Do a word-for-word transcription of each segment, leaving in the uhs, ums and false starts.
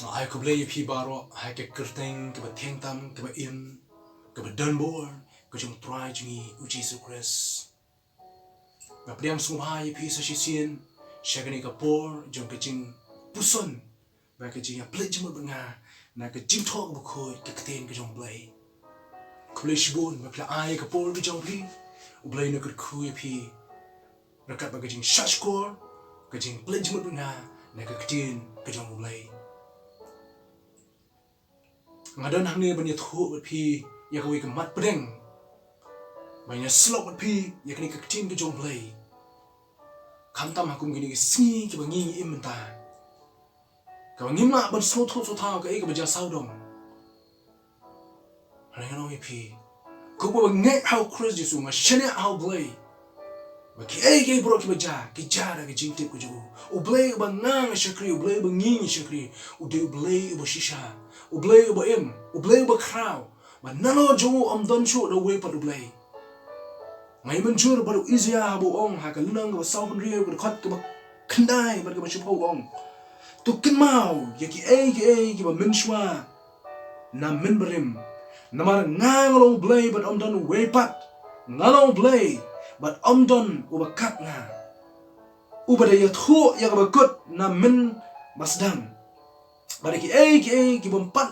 Nga ai khublei ïa phi baroh ha ka kyrteng kaba thiang tam, kaba im, kaba don bor ka jong u Trai jong ngi u Jisu Khrist. Nga pdiang sngewbha ïa phi sa shisien sha kane ka por jong ka jingpuson bad ka jingïapynleit jingmut bad nga na ka Jingthoh Bakhuid, ka Ktien ka jong U Blei. Khublei shibun ba phi la ai ka por ka jong phi. U Blei un kyrkhu ïa phi ryngkat bad ka jingshahshkor, ka jingpynleit jingmut bad nga na ka Ktien ka jong U Blei. Nga don hangne ban ïathuh bad phi ïa kawei ka mat pdeng, ban ïasyllok bad phi ïa kane ka Ktien ka jong U Blei, khamtam ha kum kine ki sngi kiba ngi ngi im mynta, kaba ngim lah ban sngewthuh sngewthaw kaei kaba jia sawdong. Hynrei ngan ong ïa phi, ko uba ngeit ha u Khrist Jisu, nga shaniah ha U Blei ba kiei kiei baroh kiba jia, ki jia da ka jingtip ka jong u. U Blei uba nga nga shakri, U Blei uba ngi ngi shakri, u dei U Blei uba shisha, U Blei uba im, U Blei uba khraw, ba nalor jong u ym don shuh da uwei pat U Blei. Nga ïamynjur bad u Isaiah haba u ong ha ka lynnong kaba sawphew hynriew, ka dkhot kaba khyndai bad kaba shiphew, u ong: To kynmaw ïa kiei kiei kiba mynshuwa na mynbarim, namar nga nga long U Blei bad ym don uwei pat, nga long U Blei bad ym don uba kat nga, uba da ïathuh ïa kaba kut na mynba sdang, bad ïa kiei kiei ki bym pat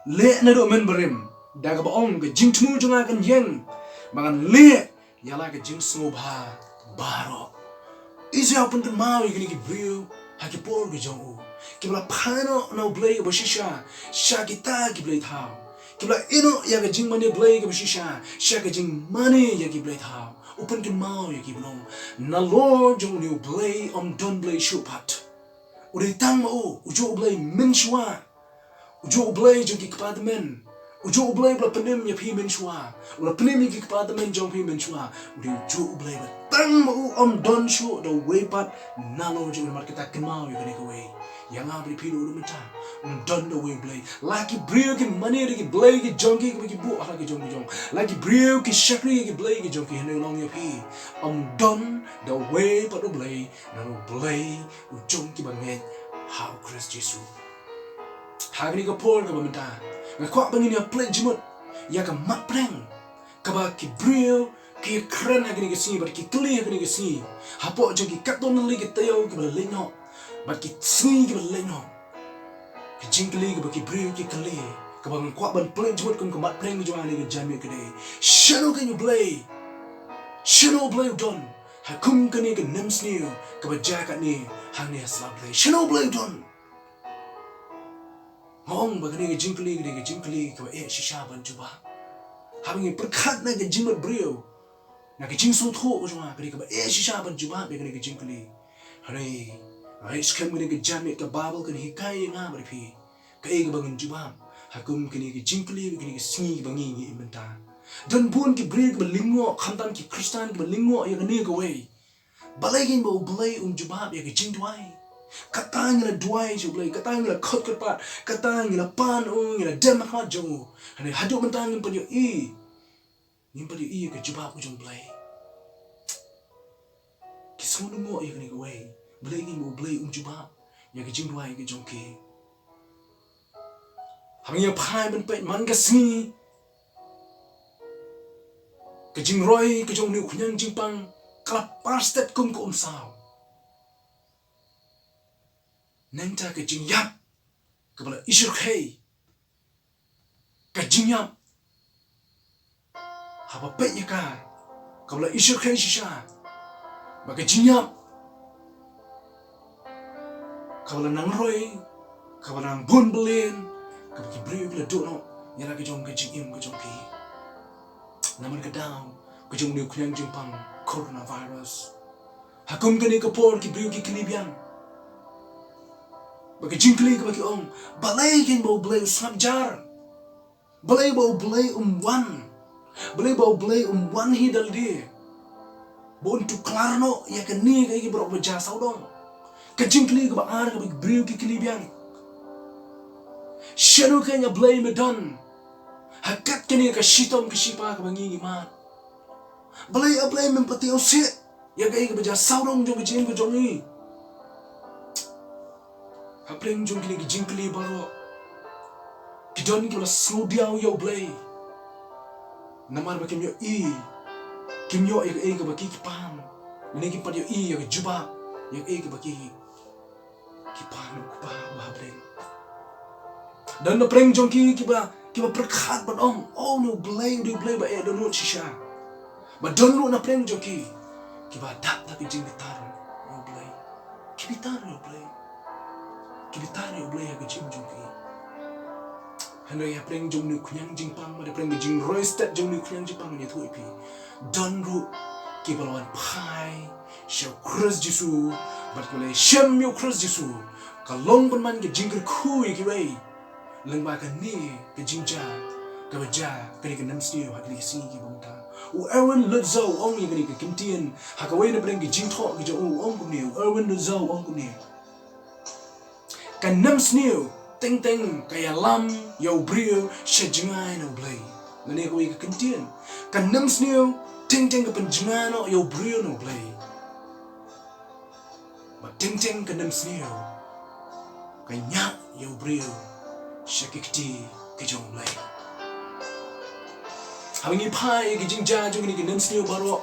leh naduh mynbarim, da kaba ong, ka jingthmu jong nga kan ïeng, ba ngan leh ïa la ka jingsngewbha baroh. Isaiah u pynkynmaw ïa kine ki briew ha ki por ki jong u, kiba la phai noh na U Blei uba shisha sha kita ki blei thaw, kiba la ïeh noh ïa ka jingmane Blei kaba shisha sha ka jingmane ïa ki blei thaw. U pynkynmaw ïa ki, ban ong, nalor jong une U Blei ym don Blei shuh pat. U dei tang ma u, u juh U Blei mynshuwa. U juh U Blei jong ki kpa tymmen. U juh U Blei ba la pynim ïa phi mynshuwa, u la pynim ïa ki kpa tymmen jong phi mynshuwa. U dei u juh U Blei ba tang ma u, ym don shuh da uwei pat nalor jong u. Namar kata kynmaw ïa kane kawei, ïa nga bad ïa phi naduh mynta, ym don da uwei U Blei. La ki briew ki mane da ki blei ki jong ki kiba ki buh ha la ki jong ki jong, la ki briew ki shakri ïa ki blei ki jong ki, hynrei nga ong ïa phi, ym don da uwei pat U Blei, nalor U Blei u jong kiba ngeit ha u Khrist Jisu. Ha kane ka por kaba mynta, nga kwah ba ngin ïapynleit jingmut ïa ka mat pdeng kaba ki briew ki kren ha kine ki sngi bad ki kylli ha kine ki sngi, hapoh jong ki katto katne ki taïew kiba la leit noh bad ki sngi kiba la leit noh. Ka jingkylli kaba ki briew ki kylli, kaba nga kwah ban pynleit jingmut kum ka mat pdeng jong nga ha kane ka janmiet ka dei: Shano kein U Blei? Shano U Blei u don ha kum kane ka nemsniew kaba jia katne hangne ha sla Blei? Shano U Blei u don? Nga ong ba kane ka jingkylli ka dei ka jingkylli kaba eh shisha ban jubab. Haba ngi pyrkhat na ka jingmut briew, na ka jingsngewthuh ka jong nga, ka dei kaba eh shisha ban jubab ïa kane ka jingkylli. Hynrei nga ngeit skhem kane ka janmiet ka Baibl kan hikai ïa nga bad ïa phi kaei kaba ngin jubab ha kum kine ki jingkylli bad kine ki sngi ba ngi ngi im mynta. Don bun ki briew kiba lyngngoh, khamtam ki Khristan kiba lyngngoh ïa kane kawei: Balei kein ba U Blei um jubab ïa ka jingduwai? Kata ngi la duwai sha U Blei, kata ngi la khot kyrpad, kata ngi la pan u, ngi la dem ha khmat jong u, hynrei haduh mynta ngim pat ïohi, ngim pat ïohi ïa ka jubab ka jong U Blei. Ki sngew lyngngoh ïa kane kawei: Balei kein ba U Blei um jubab ïa ka jingduwai ka jong ki? Haba ngi ïa phai ban peit man ka sngi, ka jingroi ka jong une u khñiang jingpang ka la par stet kum ka umsaw. Nangta ka jingïap kaba la ishyrkhei, ka jingïap, haba peit ïa ka, kaba la ishyrkhei shisha, ba ka jingïap kaba la nang roi, kaba la nang bun byllian, kaba ki briew ki la duh noh ïa la ka jong ka jingim ka jong ki. Namar ka daw ka jong une u khñiang jingpang coronavirus. Ha kum kane ka por ki briew ki kylli biang, ba ka jingkylli kaba ki ong: Balei kein ba U Blei u sngap jar? Balei ba U Blei um wan? Balei ba U Blei um wan hi da lade ba un tuklar noh ïa kane kaei kaba rok ba jia sawdong? Ka jingkylli kaba ar kaba ki briew ki kylli biang: Shano kein, A Blei, me don ha kat kane ka shitom ka shipa kaba ngi ngi mad? Balei, A Blei, mem pateng seh ïa kaei kaba jia sawdong jong ka jingim ka jong ngi? Hapdeng jong kine ki jingkylli baroh, ki don kiba la sngewdiaw ïa U Blei. Namar ba kim ïohi, kim ïoh ïa kaei kaba ki ki pan. Lane kim pat ïohi ïa ka jubab ïa kaei kaba ki ki pan, U Kpa uba hapdeng. Don hapdeng jong ki kiba, kiba pyrkhat ban ong, "Oh, une U Blei, une U Blei ba eh dohnud shisha." Ba don ruh hapdeng jong ki kiba dap da ka jingbitar ïa U Blei. Ki bitar ïa U Blei. Ki bitar ïa U Blei ha ka jingim jong ki. Hynrei hapdeng jong une u khñiang jingpang, bad hapdeng ka jingroi stet jong une u khñiang jingpang, ngan ïathuh ïa phi, don ruh kiba la wan phai sha U Khrist Jisu, bad kiba la shem ïa U Khrist Jisu, ka long pynban ka jingkyrkhu ïa kiwei. Lyngba kane ka jingjia kaba jia, kane ka nemsniew ha kine ki sngi kiba mynta. U Erwin Lutzer u ong ïa kane ka kyntien ha kawei na pdeng ki jingthoh ki jong u, u ong kumne, u Erwin Lutzer u ong kumne: Ka nemsniew teng teng ka ïalam ïa u briew sha jngai na U Blei. Lane kawei ka kyntien, ka nemsniew teng teng ka pynjngai noh ïa u briew na U Blei. Bad teng teng ka nemsniew ka ñiah ïa u briew sha ki kti ki jong U Blei. Haba ngi phai ïa ki jingjia jong kine ki nemsniew baroh,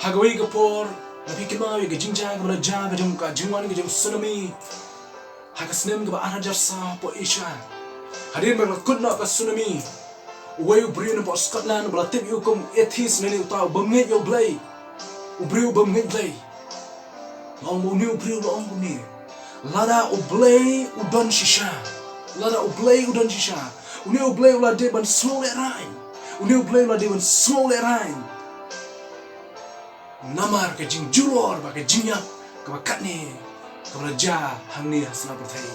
ha kawei ka por, la phi kynmaw ïa ka jingjia kaba la jia, ka jong ka jingwan ka jong tsunami ha ka snem kaba ar hajar saw hapoh Asia. Hadien ba la kut noh ka tsunami, uwei u briew napoh Scotland uba la tip ïa u kum atheist, lane uta u bym ngeit ïa U Blei, u briew u bym ngeit Blei, la ong, une u briew la ong kumne: Lada U Blei u don shisha, lada U Blei u don shisha, une U Blei u la dei ban sngewlehraiñ, une U Blei u la dei ban sngewlehraiñ. Namar ka jingjulor bad ka jingïap kaba katne kaba la jia hangne ha sla pyrthei.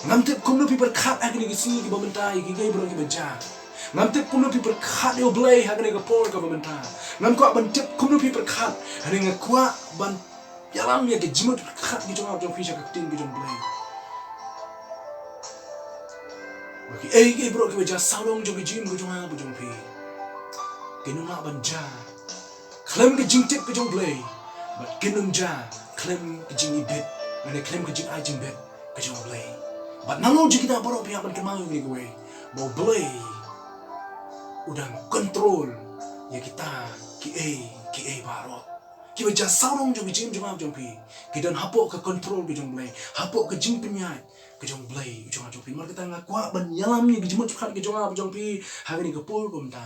Ngam tip kumno phi pyrkhat ha kine ki sngi kiba mynta ïa kiei kiei baroh kiba jia. Ngam tip kumno phi pyrkhat ïa U Blei ha kane ka por kaba mynta. Ngam kwah ban tip kumno phi pyrkhat, hynrei nga kwah ban ïalam ïa ki jingmut pyrkhat ki jong nga jong phi sha ka ktien ki jong U Blei. Ba kiei kiei baroh kiba jia sawdong jong ka jingim ka jong nga bad jong phi, kin ym lah ban jia khlem ka jingtip ka jong U Blei, bad kin ym jia khlem ka jingibit, lane khlem ka jingai jingbit ka jong U Blei. Bad nalor jong kita baroh phi hap ban kynmaw ïa kawei, ba U Blei u dang control ïa kita kiei kiei baroh. Kiba jia sawdong jong ka jingim jong nga jong phi, ki don hapoh ka control ka jong U Blei, hapoh ka jingpynïaid ka jong U Blei u jong nga jong phi. Namar kata nga kwah ban ïalam ïa ki jingmut pyrkhat ki jong nga jong phi ha kane ka por kumta,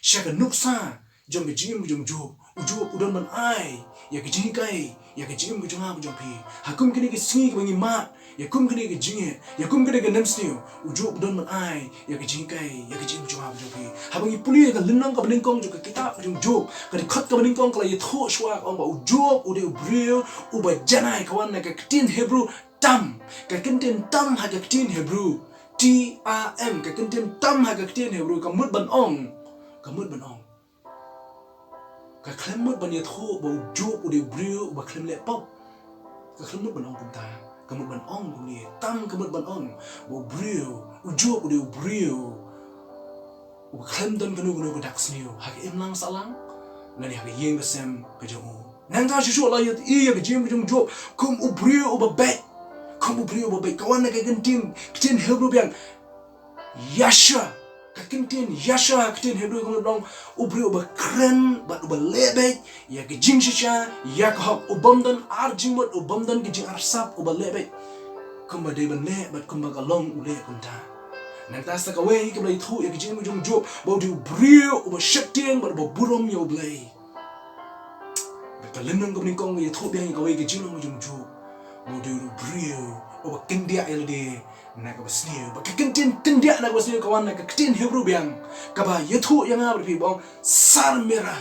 sha ka nuksa jong ka jingim ka jong u Job. U Job u don ban ai ïa ka jinghikai ïa ka jingim ka jong nga ka jong phi. Ha kum kine ki sngi kiba ngi mad ïa kum kine ki jingeh, ïa kum kine ki nemsniew, u Job u don ban ai ïa ka jinghikai ïa ka jingim ka jong nga ka jong phi. Haba ngi pule ïa ka lynnong kaba nyngkong jong ka kitab ka jong u Job, ka dkhot kaba nyngkong ka la ïathuh shuwa, ka ong ba u Job u dei u briew uba janai, ka wan na ka ktien Hebru tam. Ka kyntien tam ha ka ktien Hebru, T A M, ka kyntien tam ha ka ktien Hebru ka mut ban ong, ka mut ban ong, ka khlem mut ban ïathuh ba u Job u dei u briew uba khlem leh pop. Ka khlem mut ban ong kumta. Ka mut ban ong kumne, tam ka mut ban ong ba u briew, u Job u dei u briew uba khlem don kano kano ka dak sniew ha ka imlang sahlang lane ha ka ïing ka sem ka jong u. Nangta shuh shuh la ïohi ïa ka jingim ka jong u Job kum u briew uba beit, kum u briew uba beit. Ka wan na ka ktien, ktien Hebru biang, yasher. Ka ktien yasher, ka ktien Hebru ka mut ban ong u briew uba kren bad uba leh beit ïa ka jingshisha, ïa ka hok, u bym don ar jingmut, u bym don ka jingarsap, uba leh beit kumba dei ban leh bad kumba ka long u leh kumta. Nangta sa kawei kaba la ïathuh ïa ka jingim ka jong u Job ba u dei u briew uba sheptieng bad uba burom ïa U Blei. Bad ka lynnong kaba nyngkong ka ïathuh biang ïa kawei ka jinglong ka jong u Job ba u dei u briew uba kyndiah ïa lade na kaba sniew. Bad ka kyntien kyndiah na kaba sniew ka wan na ka ktien Hebru biang kaba ïathuh ïa nga bad phi ba ong sarmera.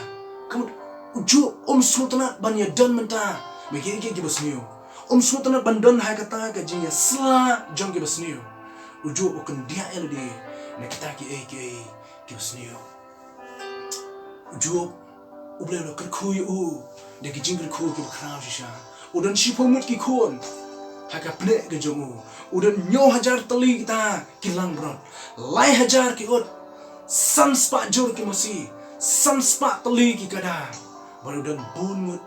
Ka mut u Job um sngewtynnat ban ïadon mynta bad kiei kiei kiba sniew. Um sngewtynnat ban don ha kata ka jingïasyllok jong kiba sniew. U Job u kyndiah ïa lade na kita kiei kiei kiba sniew. U Job, U Blei u la kyrkhu ïa u da ki jingkyrkhu kiba khraw shisha. U don shiphew ngut ki khun ha ka pneh ka jong u. U don hynñiew hajar tylli kita ki langbrot, lai hajar ki ut, san spah jur ki masi, san spah tylli ki kada, bad u don bun ngut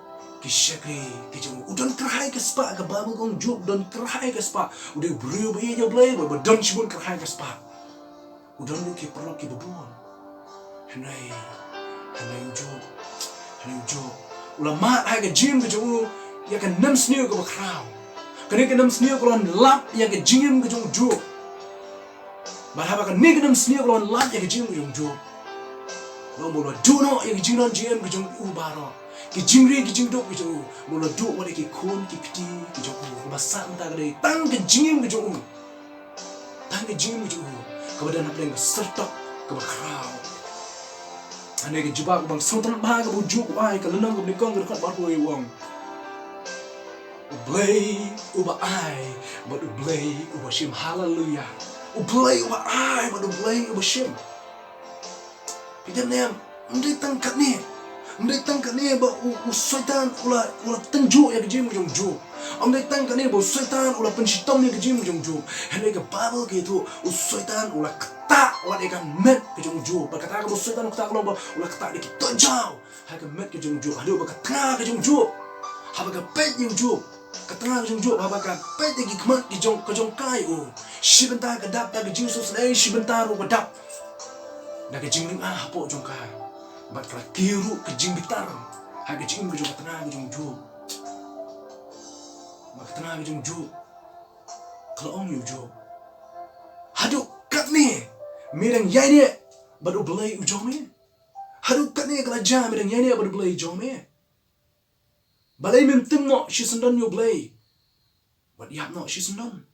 ki shakri ki jong u. U don kyrhai ka spah, ka Baibl ka ong Job u don kyrhai ka spah. U dei u briew ba ïeit ïa U Blei, ba, ba don shibun kyrhai ka spah. U don ruh ki paralok kiba bun. Hynrei, hynrei u Job, hynrei u Job u la mad ha ka jingim ka jong u ïa ka nemsniew kaba khraw. Kane ka nemsniew ka la wan lap ïa ka jingim ka jong u Job. Bad haba kane ka nemsniew ka la wan lap ïa ka jingim ka jong u Job, la ong ba u la duh noh ïa ka jingdon jingem ka jong u baroh, ki jingri ki jingdup ki jong u, ba u la duh wat ïa ki khun ki kti ki jong u. Kaba sah mynta ka dei tang ka jingim ka jong u. Tang ka jingim ka jong u kaba don hapdeng ka syrtok kaba khraw. Kane ka jubab kaba sngewtynnat bha kaba u Job u ai, ka lynnong kaba nyngkong, ka dkhot ba arphew, u ong: U Blei uba ai bad U Blei uba shim. Haleluya. U Blei uba ai bad U Blei uba shim. Phi ïohi ne em, ym dei tang katne. Ym dei tang katne ba u, u Soitan u la, u la tynjuh ïa ka jingim ka jong u Job. Ym dei tang katne ba u Soitan u la pynshitom ïa ka jingim ka jong u Job. Hynrei ka Baibl ka ïathuh, u Soitan u la ktah wat ïa ka met ka jong u Job. Bad kata kaba u Soitan u ktah ka long ba u la ktah da ki toit jaw ha ka met ka jong u Job, haduh ba ka tnga ka jong u Job, haba ka peit ïa u Job, ka tnga ka jong u Job, haba ka peit ïa ki khmat ki jong, ka jong ka ïa u, shi bynta ka dap da ka jingsngewsynei, shi bynta ruh ka dap da ka jinglyngngoh hapoh jong ka. Bad ka la kiew ruh ka jingbitar ha ka jingim ka jong ka tnga ka jong u Job. Bad ka tnga ka jong u Job ka la ong ïa u Job: Haduh katne me dang ïaineh bad U Blei u jong me? Haduh katne ka la jia me dang ïaineh bad U Blei u jong me? Balei mem tim noh shisyndon ïa U Blei bad ïap noh shisyndon?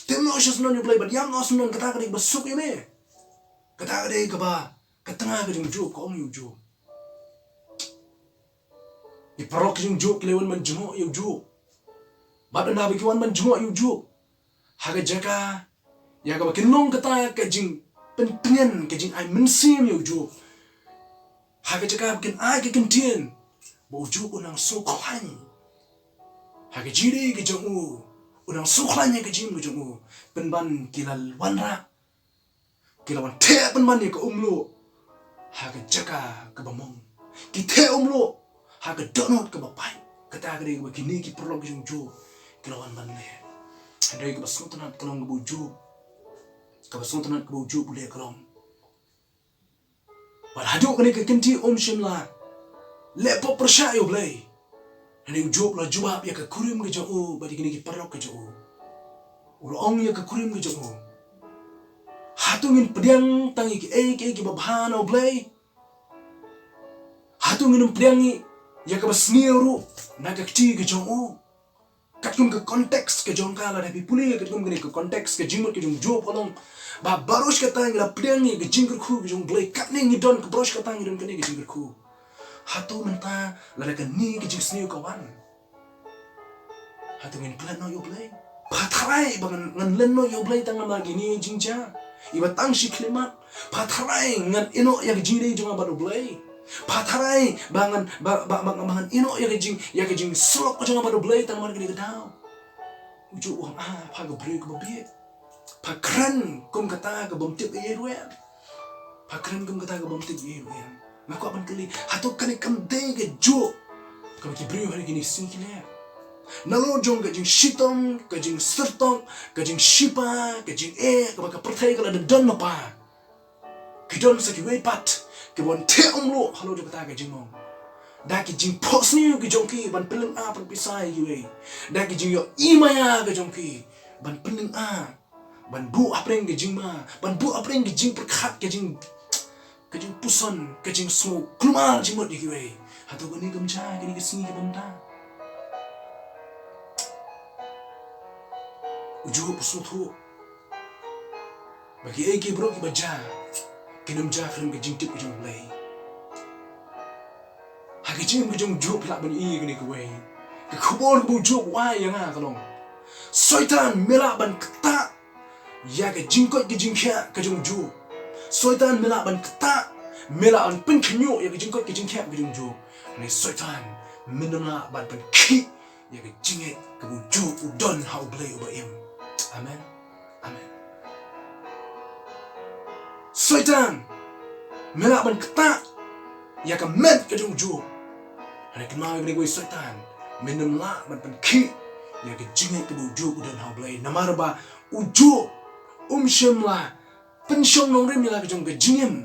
Tim noh shisyndon ïa U Blei bad ïap noh shisyndon, kata ka dei kaba suk ïa me. Kata ka dei kaba ka tnga ka jong u Job ka ong ïa u Job. Ki paralok ki jong u Job ki la wan ban jngoh ïa u Job. Bad ynda ba ki wan ban jngoh ïa u Job, ha ka jaka ïa kaba kin long kata ka jingpyntngen, ka jingai mynsiem ïa u Job, ha ka jaka ba kin ai ka kyntien ba u Job u nang sngewkhlaiñ ha ka jingim ka jong u, u nang sngewkhlaiñ ha ka jingim ka jong u, pynban ki la wanrah, ki la wan theh pynban ïa ka umluh ha ka jaka kaba mong. Ki theh umluh ha ka dohnud kaba pait. Kata ka dei kaba kine ki paralok ki jong u Job ki la wan ban leh. Hynrei kaba sngewtynnat ka long kaba u Job, kaba sngewtynnat kaba u Job u leh ka long, bad haduh kane ka kynti um shym la leh pop pyrshah ïa U Blei. Hynrei u Job u la jubab ïa ka kurim ka jong u bad ïa kine ki paralok ki jong u. U la ong ïa ka kurim ka jong u: Hato ngin pdiang tang ïa kiei kiei kiba bha na U Blei? Hato ngin pdiang ïa kaba sniew ruh na ka kti ka jong u? Katkum ka context ka jong ka, lada phi pule katkum kane ka context, ka jingmut ka jong u Job ka long ba baroh shi katta ngi la pdiang ïa ka jingkyrkhu ka jong U Blei. Katne ngi don, ka baroh shi katta ngi don kane ka jingkyrkhu. Hato mynta lada kane ka jingsniew ka wan, hato ngin klet noh ïa U Blei? Pha tharai ba ngan, ngan len noh ïa U Blei tang namar kine jingjia, iba tang shi khyllipmat? Pha tharai ngan ïehnoh ïa ka jingïadei jong nga bad U Blei? Pha tharai ba ngan, ba, ba, ba, ba ngan ïehnoh ïa ka jing, ïa ka jingsuk ka jong nga bad U Blei tang namar kane ka daw? U Job u ong, ah, pha ka briew kaba bieit. Pha kren kum kata ka bym tip ei ei ruh em. Pha kren kum kata ka bym tip ei ei ruh em. Nga kwah ban kylli, hato kane kam dei ka juk kaba ki briew ha kine ki sngi ki leh? Nalor jong ka jingshitom, ka jingsyrtok, ka jingshipang, ka jingeh kaba ka pyrthei ka la dep don lypa, ki don sa kiwei pat kiba wan theh umluh halor jong kata ka jingmong. Da ki jingphohsniew ki jong ki ban pynlyngngoh pynpisa ïa kiwei. Da ki jingïohi maïa ki jong ki ban pynlyngngoh, ban buh hapdeng ka jingma, ban buh hapdeng ka jingpyrkhat, ka jing, ka jingpuson, ka jingsngew kulmar jingmut ïa kiwei. Hato kane kam jia ha kine ki sngi kiba mynta? U Job u sngewthuh ba kiei kiei baroh kiba jia kin ym jia khlem ka jingtip ka jong U Blei. Ha ka jingim ka jong u Job phi lah ban ïohi ïa kane kawei. Ka khubor kaba u Job u ai ïa nga ka long, Soitan me lah ban ktah ïa ka jingkoit ka jingkhiah ka jong u Job. Soitan me lah ban ktah, me lah ban pynkhynñiuh ïa ka jingkoit ka jingkhiah ka jong u Job. Hynrei Soitan men ym lah ban pynkhih ïa ka jingngeit kaba u Job u don ha U Blei uba im. Amen. Amen. Soitan me lah ban ktah ïa ka met ka jong u Job. Hynrei kynmaw ïa kane kawei, Soitan, men ym lah ban pynkhih ïa ka jingngeit kaba u juh u don ha U Blei, namar ba u juh um shym la pynshong nongrim ïa la ka jong ka jingim,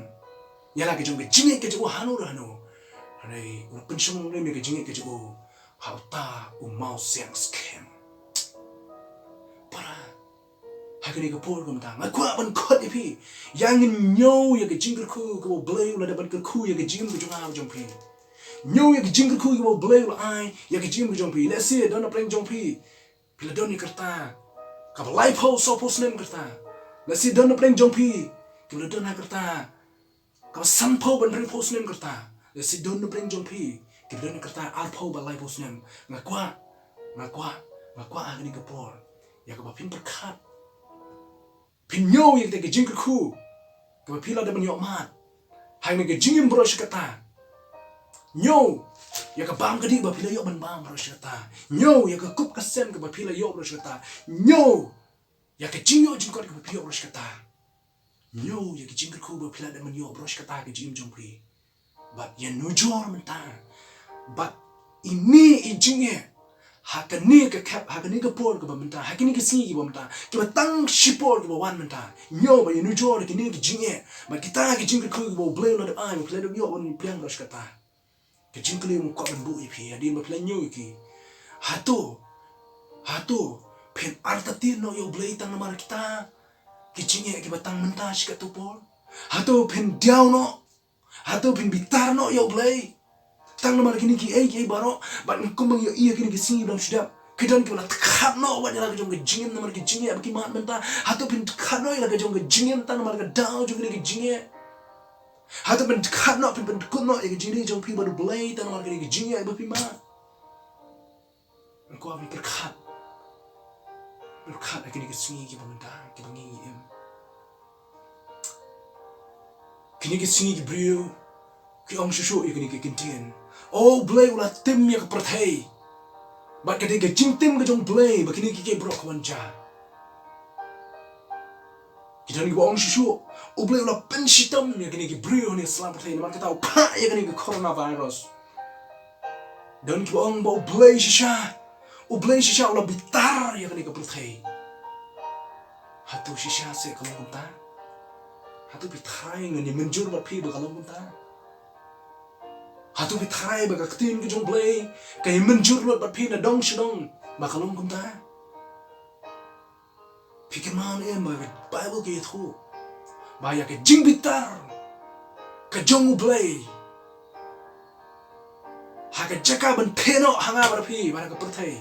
ïa la ka jong ka jingngeit ka jong u hano re hano. Hynrei u la pynshong nongrim ïa ka jingngeit ka jong u ha uta u mawsiang skhem. Para, ha kane ka por ka mynta nga kwah ban khot ïa phi, ïa ngin ñiew ïa ka jingkyrkhu kaba U Blei u la dep ban kyrkhu ïa ka jingim ka jong nga jong phi. Ñiew ïa ka jingkyrkhu kaba U Blei u la ai ïa ka jingim ka jong phi. Lehse don na pdeng jong phi, phi la don ïa ka rta kaba laiphew sawphew snem ka rta. Lehse don na pdeng jong phi, phi la don ha ka rta kaba sanphew bad hynriewphew snem ka rta. Lehse don na pdeng jong phi, phi la don ha ka rta arphew bad laiphew snem. Nga kwah, nga kwah, nga kwah ha kane ka por ïa kaba phin pyrkhat, phin ñiew ïa kata ka jingkyrkhu kaba phi la dep ban ïoh mad ha kane ka jingim baroh shi katta. Ñiew ïa ka bam ka dih ba phi la ïoh ban bam baroh shi katta. Ñiew ïa ka kup ka sem kaba phi la ïoh baroh shi katta. Ñiew ïa ka jingïoh jingkot kaba phi ïoh baroh shi katta. Ñiew ïa ka jingkyrkhu ba phi la dep ban ïoh baroh shi katta ha ka jingim jong phi. Bad ïanujor mynta bad ine i jingeh ha kane ka khep, ha kane ka por kaba mynta, ha kine ki sngi kiba mynta, kiba tang shipor kiba wan mynta. Ñiew bad ïanujor ïa kine ki jingeh bad kita ki jingkyrkhu kiba U Blei u la dep ai, ba phi la dep ïoh ban ïapliang baroh shi katta. Ka jingkylli nga kwah ban buh ïa phi hadien ba phi la ñiew ïa ki. Hato, hato phin artatien noh ïa U Blei tang namar kita ki jingeh kiba tang mynta shi katto por? Hato phin diaw noh? Hato phin bitar noh ïa U Blei tang namar kine kiei kiei baroh? Bad kumba ngi ïohi ha kine ki sngi ba la dep, ki don kiba la dkhot noh wat ïa la ka jong ka jingim namar ki jingeh ba ki mad mynta. Hato phin dkhot noh ïa la ka jong ka jingim tang namar ka daw jong kine ki jingeh? Hato phin dkhot noh, phin pyndkut noh ïa ka jingim jong phi bad U Blei tang namar kine ki jingeh ba phi mad? Nga kwah ban pyrkhat, pyrkhat ha kine ki sngi kiba mynta kiba ngi im. Kine ki sngi ki briew ki ong shuh shuh ïa kine ki kyntien, "O Blei u la tim ïa ka pyrthei." Bad ka dei ka jingtim ka jong U Blei ba kine kiei kiei baroh ki wan jia. Ki don kiba ong shuh shuh, "U Blei u la pynshitom ïa kine ki briew hangne ha sla pyrthei namar kata u phah ïa kane ka coronavirus." Don kiba ong ba U Blei shisha, U Blei shisha u la bitar ïa kane ka pyrthei. Hato shisha seh ka long kumta? Hato phi tharai ngan ïa mynjur bad phi ba ka long kumta? Hato phi tharai ba ka ktien ka jong U Blei ka ïa mynjur lut bad phi na dong sha dong ba ka long kumta? Phi kynmaw ne em ba ka Baibl ka ïathuh ba ïa ka jingbitar ka jong U Blei ha ka jaka ban theh noh ha nga bad phi bad ha ka pyrthei,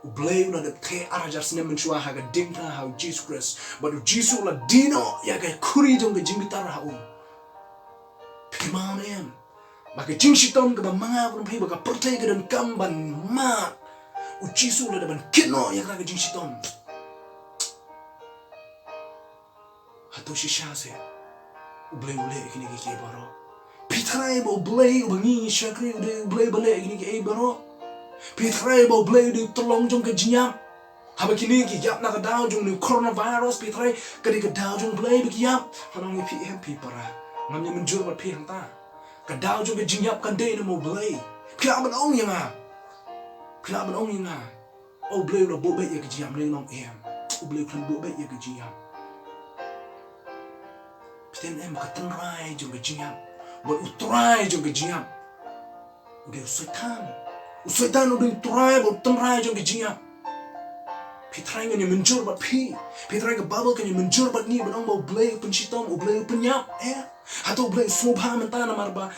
U Blei u la dep theh ar hajar snem mynshuwa ha ka diengphna ha U Jisu Khrist. Bad U Jisu u la die noh ïa ka khuri jong ka jingbitar ha u. Phi kynmaw ne em ba ka jingshitom kaba ma nga bad phi, ba ka pyrthei ka donkam ban mad, U Jisu u la dep ban kit noh ïa ka jingshitom. Hato shisha seh U Blei u leh ïa kine kiei kiei baroh? Phi tharai ba U Blei uba ngi shakri u dei U Blei ba leh ïa kine kiei baroh? Phi tharai ba U Blei u dei u tyllong jong ka jingïap? Haba kine ki ïap na ka daw jong une u coronavirus, phi tharai ka dei ka daw jong U Blei ba ki ïap? Ngan ong ïa phi em phi para, ngam ïa mynjur bad phi hangta. Ka daw jong ka jingïap kan dei na ma U Blei. Phi lah ban ong ïa nga, phi lah ban ong ïa nga, "O, U Blei u la buh beit ïa ka jingïap," ne ngan ong em, "U Blei u khlem buh beit ïa ka jingïap." Phi tip ne em, ka tynrai jong ka jingïap bad u trai jong ka jingïap u dei u Soitan. U Soitan u dei u trai bad u tynrai jong ka jingïap. Phi tharai ngan ïa mynjur bad phi? Phi tharai ka Baibl kan ïa mynjur bad ngi ban ong ba U Blei u pynshitom, U Blei u pynïap? Eh, hato U Blei u sngewbha mynta namar ba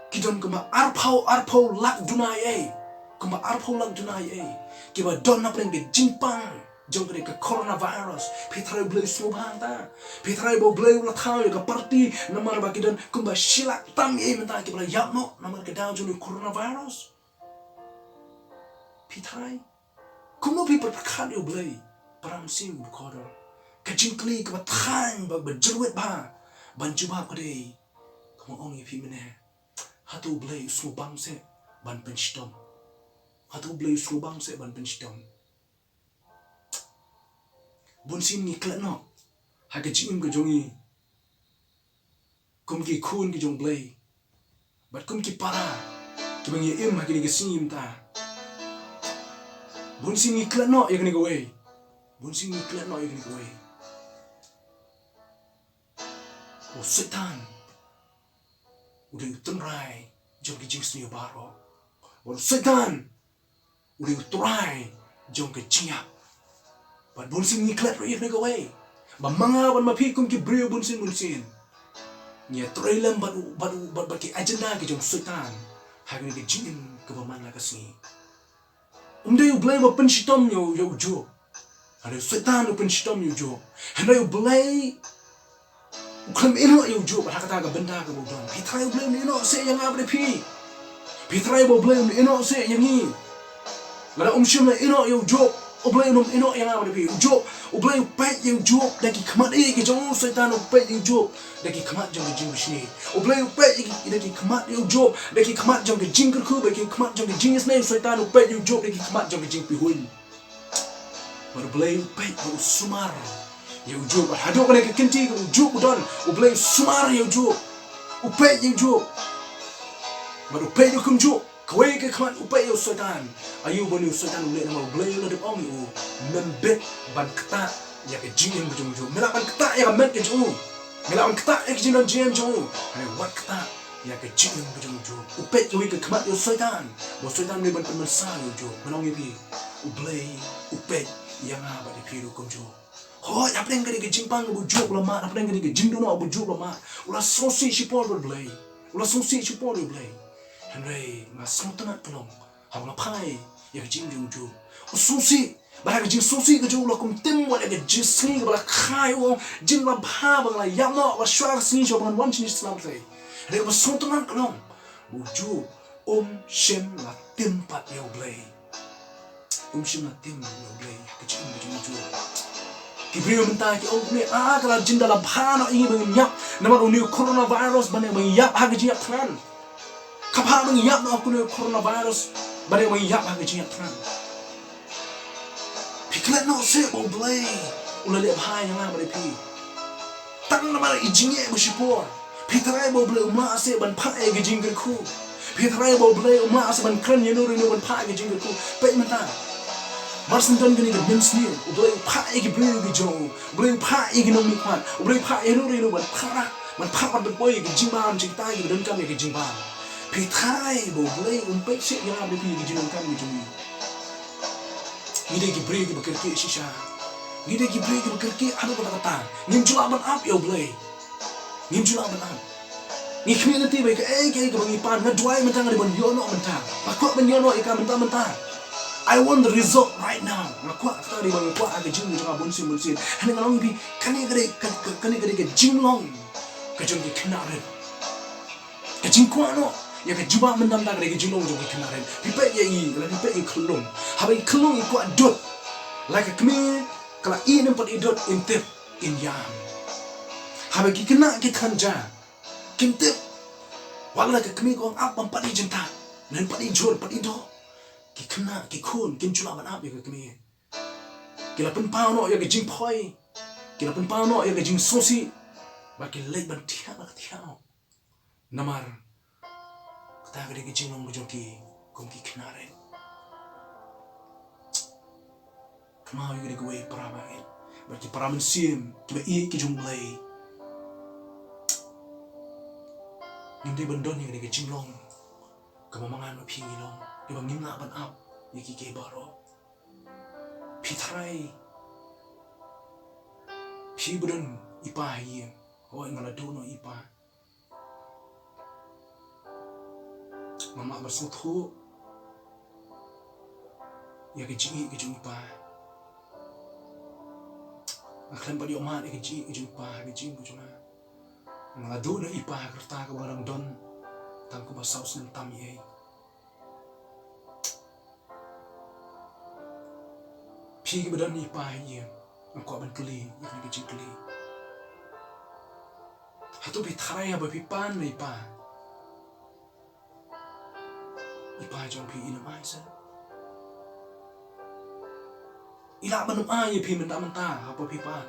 ki don kumba arphew, arphew lak duna ei, kumba arphew lak duna ei kiba don hapdeng ka jingpang jong kane ka coronavirus? Phi tharai U Blei u sngewbha mynta? Phi tharai ba U Blei u la thaw ïa ka party namar ba ki don kumba shi lak tam ei mynta kiba la ïap noh namar ka daw jong une u coronavirus? Phi tharai? Kumno phi pyrkhat ïa U Blei, para mynsiem ba kordor? Ka jingkylli kaba thymmai bad ba jyrwit bha ban jubab ka dei, kumba ong ïa phi mynne, hato U Blei u sngewbang seh ban pynshitom? Hato U Blei u sngewbang seh ban pynshitom? Bunsien ngi klet noh ha ka jingim ka jong ngi kum ki khun ki jong U Blei bad kum ki para. kiba ngi im ha kine ki sngi mynta. Bun sien ngi klet noh ïa kane kawei. Bun sien ngi klet noh ïa kane kawei. U Soitan u dei u tynrai jong ki jingsniew baroh. Bad u Soitan u dei u trai jong ka jingïap. Bad bun sien ngi klet ruh ïa kane kawei, ba ma nga bad ma phi kum ki briew bun sien bun sien ngi ïatrei lem bad u, bad u, bad, bad ki agenda ki jong u Soitan ha kane ka jingim kaba man la ka sngi. Um dei U Blei ba pynshitom ïa u, ïa u Job. Hynrei u Soitan u pynshitom ïa u Job. Hynrei U Blei u khlem ïehnoh ïa u Job ha kata ka bynta kaba u don. Phi tharai U Blei um ïehnoh seh ïa nga bad ïa phi? Phi tharai ba U Blei um ïehnoh seh ïa ngi? Lada um shym la ïehnoh ïa u Job, U Blei um ïehnoh ïa nga bad ïa phi? U Job, U Blei u peit ïa u Job da ki khmat ïeit ki jong u, Soitan u peit ïa u Job da ki khmat jong ka jingbishni. U Blei u peit ïa ki, da ki khmat ïa u Job da ki khmat jong ka jingkyrkhu, da ki khmat jong ka jingisynei. U Soitan u peit ïa u Job da ki khmat jong ka jingpihuiñ. Bad U Blei u peit bad u sumar ïa u Job. Bad haduh kane ka kynti kaba u Job u don, U Blei u sumar ïa u Job. U peit ïa u Job. Bad u peit ruh kumjuh, kawei ka khmat u peit ïa u Soitan. Aïu ba une u Soitan u leh? Namar U Blei u la dep ong ïa u, mem bit ban ktah ïa ka jingim ka jong u Job. Me lah ban ktah ïa ka met ka jong u. Me lah ban ktah ïa ka jingdon jingem jong u. Hynrei wat ktah ïa ka jingim ka jong u Job. U peit kawei ka khmat ïa u Soitan, ba u Soitan u dei ban pynmynsaw ïa u Job. Ngan ong ïa phi, U Blei u peit ïa nga bad ïa phi ruh kumjuh. Hooid, hapdeng kane ka jingpang kaba u Job u la mad, hapdeng kane ka jingdonkam kaba u Job u la mad, u la sngewsih shipor bad U Blei. U la sngewsih shipor bad U Blei. Hynrei nga sngewtynnat ka long haba nga phai ïa ka jingim jong u Job. U sngewsih. Bad ha ka jingsngewsih ka jong u la kum tim wat ïa ka jingsngi kaba la kha ïa u, jin la bha ba nga la ïap noh, wat shuwa ka sngi shuwa ba ngan wan shane sha Slangtlei. Hynrei kaba sngewtynnat ka long ba u Job um shym la tim pat ïa U Blei. Um shym la tim ïa U Blei ha ka jingim ka jong u Job. Ki briew mynta ki ong kumne, ah, ka la jin da la bha noh ïa ngi ba ngin ïap namar une u coronavirus ban ïa ba ngin ïap ha ka jingïap thngan. Ka bha ba ngin ïap namar une u coronavirus ban ïa ba ngin ïap ha ka jingïap thngan. Phi klet noh seh ba U Blei u la leh bha ïa nga bad ïa phi. Tang namar i jingeh ba shipor. Phi tharai ba U Blei um lah seh ban phah ïa ka jingkyrkhu? Phi tharai ba U Blei um lah seh ban kren ïano re ïano ban phah ïa ka jingkyrkhu? Peit mynta. Mar shen don kane ka mynsngi, U Blei u phah ïa ki briew ki jong u. U Blei u phah ïa ki nongmihkhmat. U Blei u phah ïano re ïano ban phah, ban phah ban pynpoi ïa ka jingbam jong kita kiba donkam ïa ka jingbam. Phi tharai ba U Blei um peit seh ïa nga bad ïa phi ïa ka jingdonkam ka jong ngi? Ngi dei ki briew kiba kyrkieh shisha. Ngi dei ki briew kiba kyrkieh haduh katta katta. Ngim ju lah ban ap ïa U Blei. Ngim ju lah ban ap. Ngi khmih lynti ba ïa kaei kaei kaba ngi pan, nga duwai mynta nga dei ban ïoh noh mynta. Nga kwah ban ïoh noh ïa ka mynta mynta. I want the result right now. Nga kwah kata, dei ba nga kwah ha ka jingim jong nga bun sien bun sien. Hynrei nga ong ïa phi, kane ka dei ka, ka, kane ka dei ka jinglong ka jong ki khynnah rit. Ka jingkwah noh ïa ka jubab mynta mynta ka dei ka jinglong jong ki khynnah rit. Phi peit ïa i, lada phi peit ïa i khyllung. Haba i khyllung i kwah dud, la ka kmie ka la ïeh ne em pat ïeh dud, im tip, im ïam. Haba ki khynnah ki than ja, kim tip. Wat la ka kmie ka ong ap, ban pat ïeh jynta, ne em pat ïeh jhur, pat ïeh doh. Ki khynnah ki khun kim ju lah ban ap ïa ka kmie. Ki la pynpaw noh ïa ka jingphoi. Ki la pynpaw noh ïa ka jingsngewsih. Bad ki leit ban thiah la ka thiah noh. Namar kata ka dei ka jinglong ka jong ki kum ki khynnah rit. Kynmaw ïa kane kawei para bangeit bad ki para mynsiem kiba ïeit ki jong U Blei. Ngim dei ban don ïa kane ka jinglong kaba ma nga ma phi ngi long, kaba ngim lah ban ap ïa kiei kiei baroh. Phi tharai phi ba don i pa ha ïing. Hooid, nga la duh noh i pa. Nga mad ban sngewthuh ïa ka jingïeit ka jong i pa. Nga khlem pat ïoh mad ïa ka jingïeit ka jong i pa ha ka jingim ka jong nga. Nga la duh noh i pa ha ka rta kaba nga dang don tang kumba saw snem tam ïa i. Phi kiba don i pa ha ïing, nga kwah ban kylli ïa kane ka jingkylli. Hato phi tharai haba phi pan na i pa, i pa jong phi in ym ai seh? I lah ban ym ai ïa phi mynta mynta haba phi pan.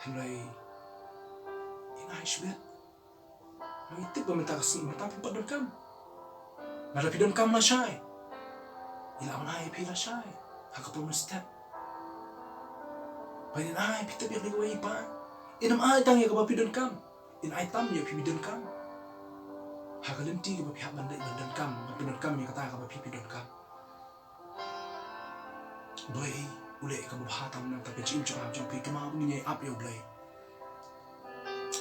Hynrei in ai shibit. Ngi tip ba mynta ka sngi mynta phim pat donkam. Lada phi donkam lashai, i lah ban ai ïa phi lashai ha ka por mynstep. Ba in ai, phi tip ïa kane kawei, i Pa, in ym ai tang ïa kaba phi donkam, in ai tam ïa phi, phi donkam ha ka lynti kaba phi hap ban leit ban donkam, ban pyndonkam ïa kata kaba phi, phi donkam. Blei u leh kaba bha tam na ka jingim jong nga jong phi. Kynmaw ba ngin ïai ap ïa U Blei.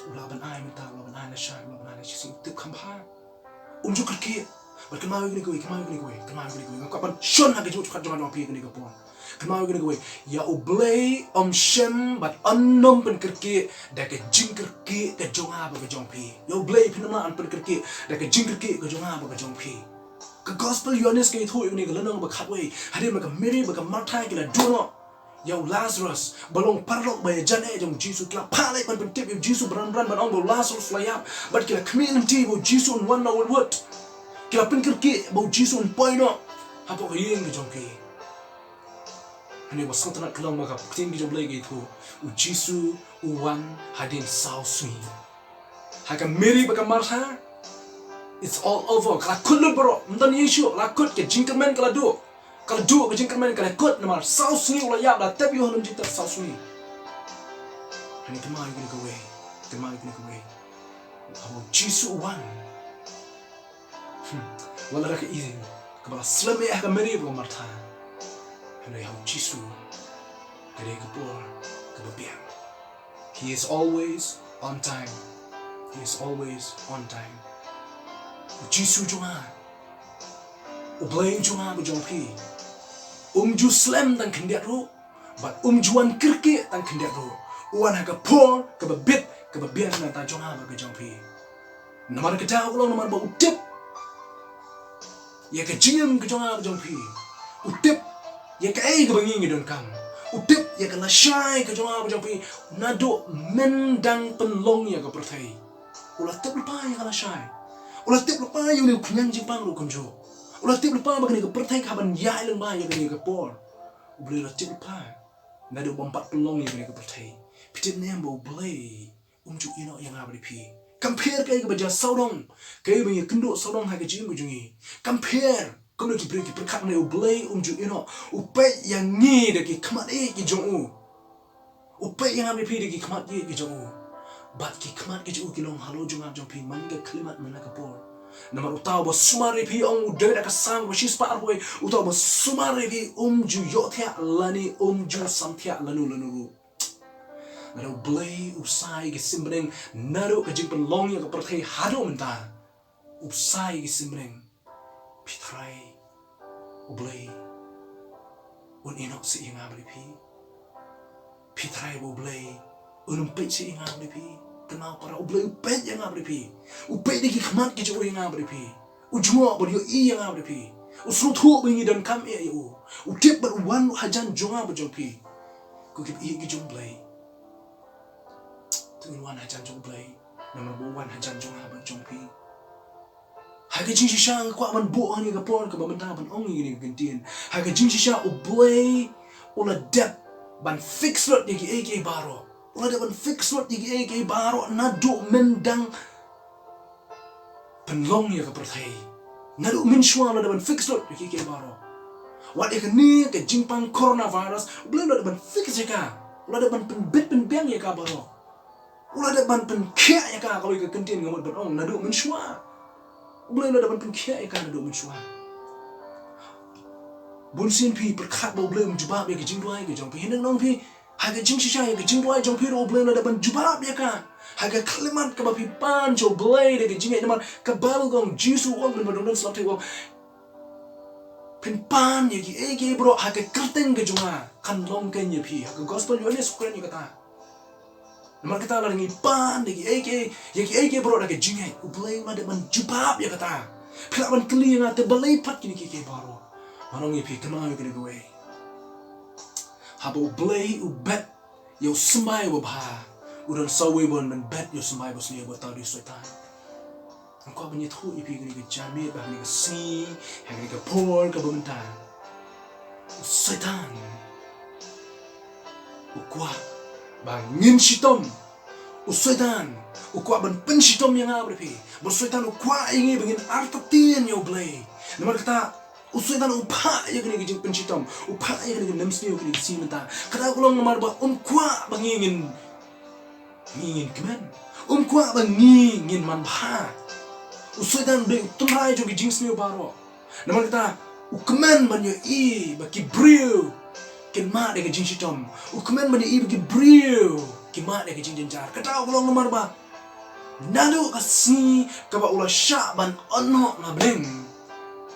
U lah ban ai mynta, u lah ban ai lashai, u lah ban ai lashai, u tip kham bha. Um ju kyrkieh. Bad kynmaw ïa kane kawei, kynmaw ïa kane kawei, kynmaw ïa kane kawei. Nga kwah ban shon ha ka jingmut jong nga jong phi ïa kane ka por. Kynmaw ïa kane kawei. Ïa U Blei ym shem bad ym nym pynkyrkieh da ka jingkyrkieh ka jong nga bad ka jong phi. Ïa U Blei phin ym lah ban pynkyrkieh da ka jingkyrkieh ka jong nga bad ka jong phi. Ka Gospel Ïoannis ka ïathuh ïa kane ka lynnong ba khatwei, hadien ba ka Mary bad ka Martha ki la duh noh ïa u Lazarus ba long paralok ba ïajan eh jong u Jisu, ki la phah leit ban pyntip ïa u Jisu bran bran ban ong ba u Lazarus u la ïap, bad ki la khmih lynti ba u Jisu un wan na wut wut. Ki la pynkyrkieh ba u Jisu un poi noh hapoh ka ïing ka jong ki. Hangne ba sngewtynnat ka long ba ka ktien ka jong U Blei ka ïathuh, u Jisu u wan hadien saw sngi. Ha ka Mary bad ka Martha, it's all over. Ka la kut lut baroh, ym don Jisu, ka la kut, ka jingkyrmen ka la duh. Ka la duh ka jingkyrmen, ka la kut, namar saw sngi u la ïap, la tep ïa u ha lum jingtep saw sngi. Hangne kynmaw ïa kane kawei, kynmaw ïa kane kawei. Haba u Jisu u wan, hmm, wat la da ka ïing kaba la slem eh ha ka Mary bad ka Martha, hynrei ha u Jisu ka dei ka por kaba biang. He is always on time. He is always on time. U Jisu jong nga, U Blei jong nga bad jong phi, um ju slem tang khyndiat ruh, bad um ju wan kyrkieh tang khyndiat ruh. U wan ha ka por kaba bit, kaba biang na ka bynta jong nga bad ka jong phi. Namar kata ka long namar ba u tip ïa ka jingim ka jong nga bad jong phi. U tip ïa kaei kaba ngi ngi donkam. U tip ïa ka lashai ka jong nga bad jong phi. Naduh myndang pynlong ïa ka pyrthei, u la tip lypa ïa ka lashai. U la tip lypa ïa une u khñiang jingpang ruh kumjuh. U la tip lypa ba kane ka pyrthei ka hap ban ïaid lyngba ïa kane ka por. U Blei u la tip lypa naduh bym pat pynlong ïa kane ka pyrthei. Phi tip ne em ba U Blei um ju ïeh noh ïa nga bad ïa phi? Kam pher kaei kaba jia sawdong, kaei ba ngi ïakynduh sawdong ha ka jingim ka jong ngi. Kam pher. Kumno ki briew ki pyrkhat, hynrei U Blei um ju ïeh noh. U peit ïa ngi da ki khmat ïeit ki jong u. U peit ïa nga bad ïa phi da ki khmat ïeit ki jong u. Bad ki khmat ki jong u ki long halor jong nga jong phi man ka khyllipmat man la ka por. Namar uta uba sumar ïa phi, ong u David ha ka Salm kaba shispah arphew wei, uta uba sumar ïa phi um ju ïohthiah lane um ju samthiah lano lano ruh. Lada U Blei u sa ïa ki sim bneng naduh ka jingpynlong ïa ka pyrthei haduh mynta, u sa ïa ki sim bneng, phi tharai U Blei un ïeh noh seh ïa nga bad ïa phi? Phi tharai ba U Blei un ym peit seh ïa nga bad ïa phi? Kynmaw para, U Blei u peit ïa nga bad ïa phi. U peit da ki khmat ki jong u ïa nga bad ïa phi. U jngoh bad u ïohi ïa nga bad ïa phi. U sngewthuh ba ngi donkam eh ïa u. U tip bad u wan hajan jong nga bad jong phi. Ko ki paid ki jong U Blei, to ngin wan hajan jong U Blei namar ba u wan hajan jong nga bad jong phi. Ha ka jingshisha nga kwah ban buh ha kane ka por kaba mynta ban ong ïa kane ka kyntien. Ha ka jingshisha U Blei u la dep ban fix lut ïa kiei kiei baroh. U la dep ban fix lut ïa kiei kiei baroh naduh myndang pynlong ïa ka pyrthei. Naduh mynshuwa u la dep ban fix lut ïa kiei kiei baroh. Wat ïa kane ka jingpang coronavirus, U Blei u la dep ban fix ïa ka. U la dep ban pynbit pynbiang ïa ka baroh. U la dep ban pynkhiah ïa ka, kawei ka kyntien nga mut ban ong, naduh mynshuwa. U Blei u la dep ban pynkhiah ïa ka naduh mynshuwa. Bun sien phi pyrkhat ba U Blei um jubab ïa ka jingduwai ka jong phi. Hynrei nga ong ïa phi, ha ka jingshisha ïa ka jingduwai jong phi ruh U Blei u la dep ban jubab ïa ka. Ha ka khyllipmat kaba phi pan sha U Blei da ka jingngeit, namar ka Baibl ka ong, Jisu u ong, mynba u don ha slap thei u ong, phin pan ïa kiei kiei baroh ha ka kyrteng ka jong nga, kan long keiñ ïa phi. Ha ka Gospel Ïoannis u kren ïa kata. Namar kata lada ngi pan ïa kiei kiei, ïa kiei kiei baroh da ka jingngeit, U Blei u la dep ban jubab ïa kata. Phi lah ban kylli ïa nga te balei pat kine kiei kiei baroh. Ngan ong ïa phi, kynmaw ïa kane kawei. Haba U Blei u bet ïa u symbai uba bha, u don sa uwei uba wan ban bet ïa u symbai uba sniew, uba thaw dei u Soitan. Nga kwah ban ïathuh ïa phi kane ka janmiet, ba kane ka sngi, ha kane ka por kaba mynta, u Soitan u kwah ba ngin shitom. U Soitan u kwah ban pynshitom ïa nga bad ïa phi. Bad u Soitan u kwah ïa ngi ba ngin artatien ïa U Blei. Namar kata, u Soitan u phah ïa kane ka jingpynshitom, u phah ïa kane ka nemsniew kane ka sngi mynta. Kata ka long namar ba um kwah ba ngi ngin, ngi ngin kmen. Um kwah ba ngi ngin manbha. U Soitan u dei u tynrai jong ki jingsniew baroh. Namar kata, u kmen ban ïohi ba ki briew kin mad ïa ka jingshitom. U kmen ban ïohi ba ki briew ki mad ïa ka jingjynjar. Kata ka long namar ba naduh ka sngi kaba u la shah ban ot noh na bneng,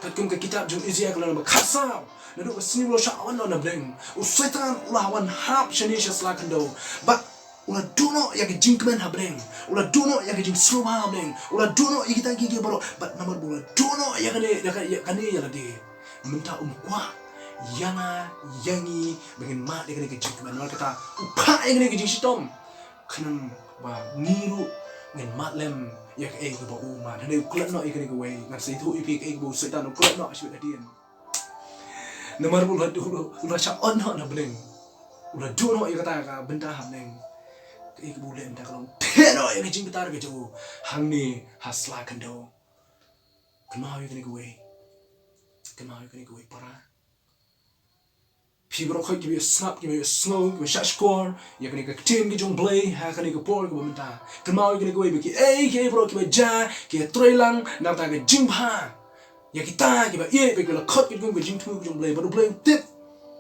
katkum ka kitab jong Isaiah ka lynnong ba khatsaw, naduh ka sngi u la shah ot noh na bneng, u Soitan u la wan hap shane sha sla khyndew. Bad u la duh noh ïa ka jingkmen ha bneng, u la duh noh ïa ka jingsngewbha ha bneng, u la duh noh ïa kita kiei kiei baroh. Bad namar ba u la duh noh ïa kane, ïa ka, ïa kane ïa lade, mynta um kwah ïa nga, ïa ngi ba ngin mad ïa kane ka jingkmen. Namar kata u phah ïa kane ka jingshitom, khnang ba ngi ruh ngin mad lem ïa kaei kaba u mad. Hynrei u klet noh ïa kane kawei, ngan sa ïathuh ïa phi kaei kaba u Soitan u klet noh ha shibit hadien. Namar ba u la duh, u la shah ot noh na bneng, u la duh noh ïa kata ka bynta ha bneng. Kaei kaba u leh mynta ka long theh noh ïa ka jingbitar ka jong u hangne ha sla khyndew. Kynmaw ïa kane kawei. Kynmaw ïa kane kawei para. Phi baroh khoit kiba ïohsngew, kiba ïohsngew, kiba shahshkor ïa kane ka ktien ka jong U Blei ha kane ka por kaba mynta, kynmaw ïa kane kawei ba kiei kiei baroh kiba jia ki ïatreilang na ka bynta ka jingbha. Ïa kita kiba ïeit bad kiba la khot katkum ka jingthmu ka jong U Blei, bad U Blei u tip.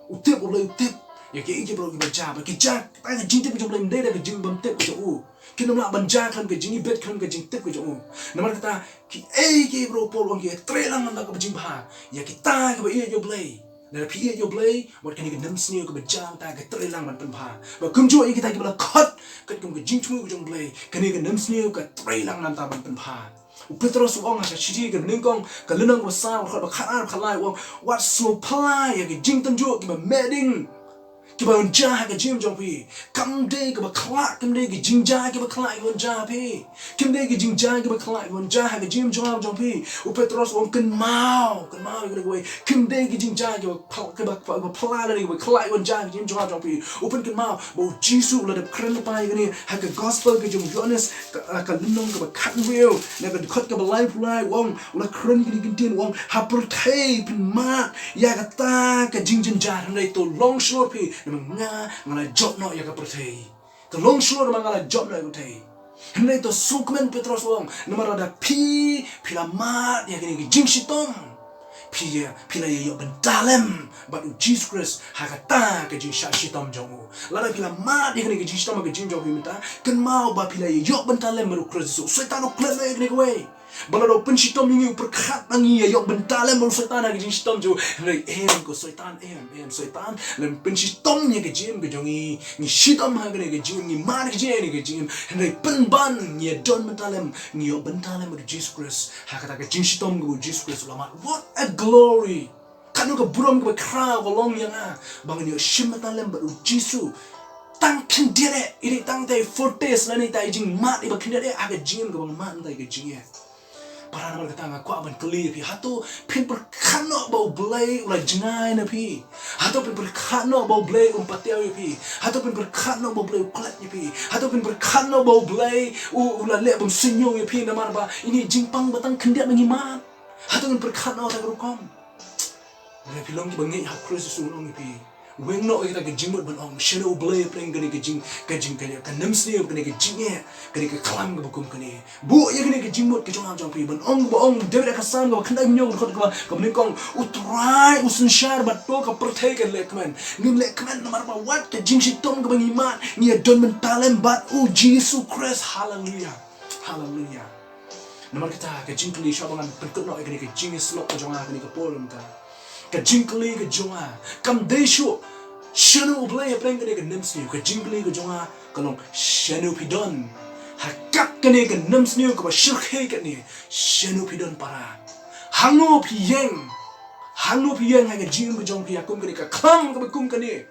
U tip, U Blei u tip ïa kiei kiei baroh kiba jia, bad ki jia, kata ka jingtip ka jong U Blei ym dei da ka jingbymtip ka jong u. Kin ym lah ban jia khlem ka jingibit, khlem ka jingtip ka jong u. Namar kata, kiei kiei baroh, Paul u ong, ki ïatreilang na ka bynta ka jingbha. Ïa kita kiba ïeit ïa U Blei. Lada phi ïeit ïa U Blei, wat kane ka nemsniew kaba jia mynta ka treilang ban pynbha. Bad kumjuh ïa kita kiba la khot katkum ka jingthmu ka jong U Blei, kane ka nemsniew ka treilang na ka bynta ban pynbha. U Petros u ong ha ka shithi kaba nyngkong, ka lynnong kaba saw, ka dkhot ba khatar, khatlai, u ong, wat sngewphylla ïa ki jingtynjuh kiba meh ding kiba wan jia ha ka jingim jong phi. Kam dei kaba khlaiñ, kam dei ki jingjia kiba khlaiñ ki wan jia ha phi. Kam dei ki jingjia kiba khlaiñ ki wan jia ha ka jingim jong nga jong phi. U Petros u ong, kynmaw, kynmaw ïa kane kawei. Kam dei ki jingjia kiba phylla, kiba, kiba phylla, lane kiba khlaiñ ki wan jia ha ka jingim jong nga jong phi. U pynkynmaw ba U Jisu u la dep kren lypa ïa kane ha ka gospel ka jong u Ïoannis, ka, ka lynnong kaba khathynriew, na ka dkhot kaba laiphew lai, u ong, u la kren ïa kane ka ktien, u ong, ha pyrthei phin mad ïa kata ka jingjynjar, hynrei to long shlur phi, namar nga, nga la jop noh ïa ka pyrthei. To long shlur, namar nga la jop noh ïa ka pyrthei. Hynrei to sngewkmen, Petros u ong, namar lada phi, phi la mad ïa kane ka jingshitom, phi ïa, phi la ïa ïoh bynta lem bad U Jisu Khrist ha kata ka jingshah shitom jong u. Lada phi la mad ïa kane ka jingshitom ha ka jingim jong phi mynta, kynmaw ba phi la ïa ïoh bynta lem bad U Khrist Jisu. U Soitan u klet noh ïa kane kawei. Ba lada u pynshitom ïa ngi, u pyrkhat ba ngi ïa ïoh bynta lem bad u Soitan ha ka jingshitom jong u. Hynrei em ko Soitan, em, em Soitan, lada pynshitom ïa ka jingim ka jong ngi, ngi shitom ha kane ka jingim, ngi mad ha kane ka jingim, hynrei pynban ngi ïa don bynta lem, ngi ïoh bynta lem bad U Jisu Khrist ha kata ka jingshitom kaba U Jisu Khrist u la mad. What a glory! Katno ka burom kaba khraw ka long ïa nga ba ngan ïoh shim bynta lem bad U Jisu. Tang khyndiat eh, ïa tang tai foretaste lane tai jingmad iba khyndiat eh ha ka jingim kaba nga mad mynta ïa ka jingeh. Para, namar kata nga kwah ban kylli ïa phi, hato phin pyrkhat noh ba U Blei u la jngai na phi? Hato phin pyrkhat noh ba U Blei um patiaw ïa phi? Hato phin pyrkhat noh ba U Blei u klet ïa phi? Hato phin pyrkhat noh ba U Blei u, u la leh bym suiñiew ïa phi namar ba ine i jingpang ba tang khyndiat ba ngi mad? Hato ngin pyrkhat noh kata ka rukom? Lada phi long kiba ngeit ha U Khrist Jisu, ngan ong ïa phi, weng noh ïa kita ki jingmut ban ong shano U Blei hapdeng kane ka jing, ka jing, ka, ka nemsniew, kane ka jingeh, kane ka khlam kaba kum kane. Buh ïa kane ka jingmut ka jong nga jong phi ban ong, ba ong David ha ka Salm kaba khyndai hynñiew, dkhot kaba, kaba nyngkong, U Trai u synshar bad to ka pyrthei kan leh kmen. Ngin leh kmen namar ba wat ka jingshitom kaba ngi mad, ngi ïa don bynta lem bad U Jisu Khrist. Haleluia. Haleluia. Namar kata ka jingkylli, shuwa ba ngan pynkut noh ïa kane ka jingïasyllok ka jong nga ha kane ka por mynta, ka jingkylli ka jong nga kam dei shuh shano U Blei hapdeng kane ka nemsniew. Ka jingkylli ka jong nga ka long shano phi don ha kat kane ka nemsniew kaba shyrkhei katne. Shano phi don para? Hangno phi ïeng? Hangno phi ïeng ha ka jingim ka jong phi ha kum kane ka khlam kaba kum kane?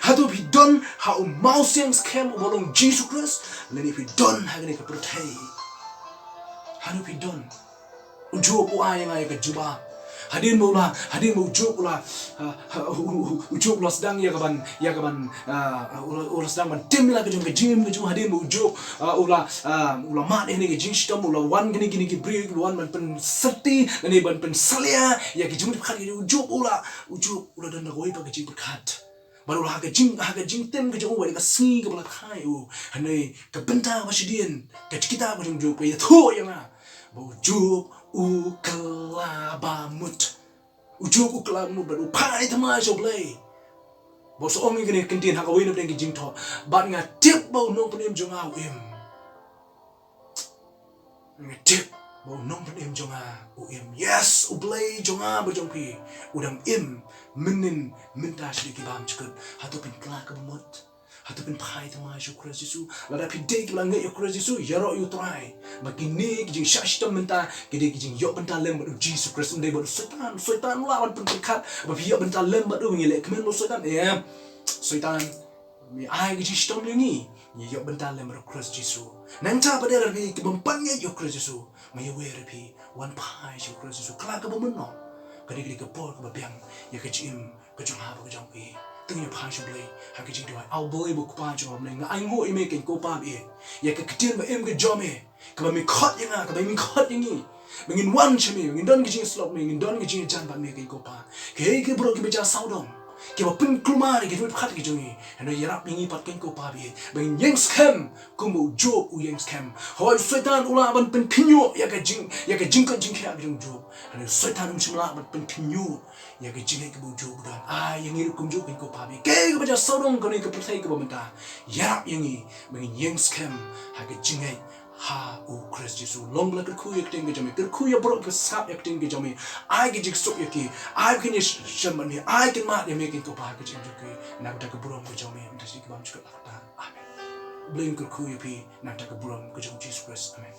Hato phi don ha u mawsiang skhem uba long Jisu Khrist, lane phi don ha kane ka pyrthei? Hangno phi don? U Job u ai ïa nga ïa ka jubab. Hadien ba u la, hadien ba u Job u la, ah, ah, u, u, u, u Job u la sdang ïa ka ban, ïa ka ban, ah, u la, u la sdang ban tim ïa la ka jong ka jingim ka jong, hadien ba u Job, ah, u la, ah, u la mad ïa kane ka jingshitom, u la wan kine, kine ki briew, u la wan ban pynsyrti, lane ban pynsalia ïa ka jingmut ka jong u Job, u la, u Job u la don da kawei pat ka jingpyrkhat. Bad u la ha ka jing, ha ka jingtim ka jong u, ha ka sngi kaba la kha ïa u, hangne ka bynta ba shadien, ka jingkit ka jong u Job ka ïathuh ïa nga ba u Job u kylla ba mut. U Job u kylla ba mut bad u phai thymmai sha U Blei. Bad u sa ong ïa kane ka ktien ha kawei na pdeng ki jingthoh: Bad nga tip ba u nongpynim jong nga u im. Nga tip ba u nongpynim jong nga u im. Yes, U Blei jong nga bad jong phi u dang im mynnin mynta sha ki bymjukut. Hato phin kylla ka ba mut? Hato phin phai thymmai sha U Khrist Jisu? Lada phi dei kiba la ngeit ïa U Khrist Jisu, ïaroh ïa U Trai. Ba kine ki jingshah shitom mynta ki dei ki jingïoh bynta lem bad U Jisu Khrist, ym dei bad u Soitan. U Soitan u lah ban pynpyrkhat ba phi ïoh bynta lem bad u, ngi leh kmen bad u Soitan. Em, Soitan, me ai ka jingshitom ïa ngi, ngi ïoh bynta lem bad U Khrist Jisu. Nangta pat de lada phi ki bym pat ngeit ïa U Khrist Jisu, ma ïa wei ruh phi wan phai sha U Khrist Jisu. Kylla ka ba mut noh. Kane ka dei ka por kaba biang ïa ka jingim ka jong nga bad ka jong phi. To ngin phai sha U Blei ha ka jingduwai. A Blei ba U Kpa jong nga, nga ainguh ïa me keiñ ko Pa ba ïeit, ïa ka ktien ba im ka jong me, kaba me khot ïa nga, kaba me khot ïa ngi, ba ngin wan sha me, ba ngin don ka jingïasyllok me, ngin don ka jingïajan bad me keiñ ko Pa. Kiei ki briew kiba jia sawdong, kiba pynkulmar ïa ka jingmut ka jong ngi, hynrei ïarap ïa ngi pat keiñ ko Pa ba ïeit, ba ngin ïeng skhem kumba u Job u ïeng skhem. Hooid, u Soitan u lah ban pynkhynñiuh ïa ka jing, ïa ka jingkoit jingkhiah ka jong u Job, hynrei u Soitan um shym lah ban pynkhynñiuh ïa ka jingngeit kaba u Job u don. Ai ïa ngi ruh kumjuh keiñ ko Pa ba ïeit, kiei kiba jia sawdong kane ka pyrthei kaba mynta, ïarap ïa ngi ba ngin ïeng skhem ha ka jingngeit ha U Khrist Jisu. Long ba la kyrkhu ïa ka ktien ka jong me, kyrkhu ïa baroh kiba sngap ïa ka ktien ka jong me. Ai ka jingsuk ïa ki, ai ba kin ïashem bad me, ai kin mad ïa me keiñ ko Pa ha ka jingim jong ki, na ka bynta ka burom ka jong me, mynta sha ki bymjukut. Amen. U Blei un kyrkhu ïa phi na ka bynta ka burom ka jong U Jisu Khrist. Amen.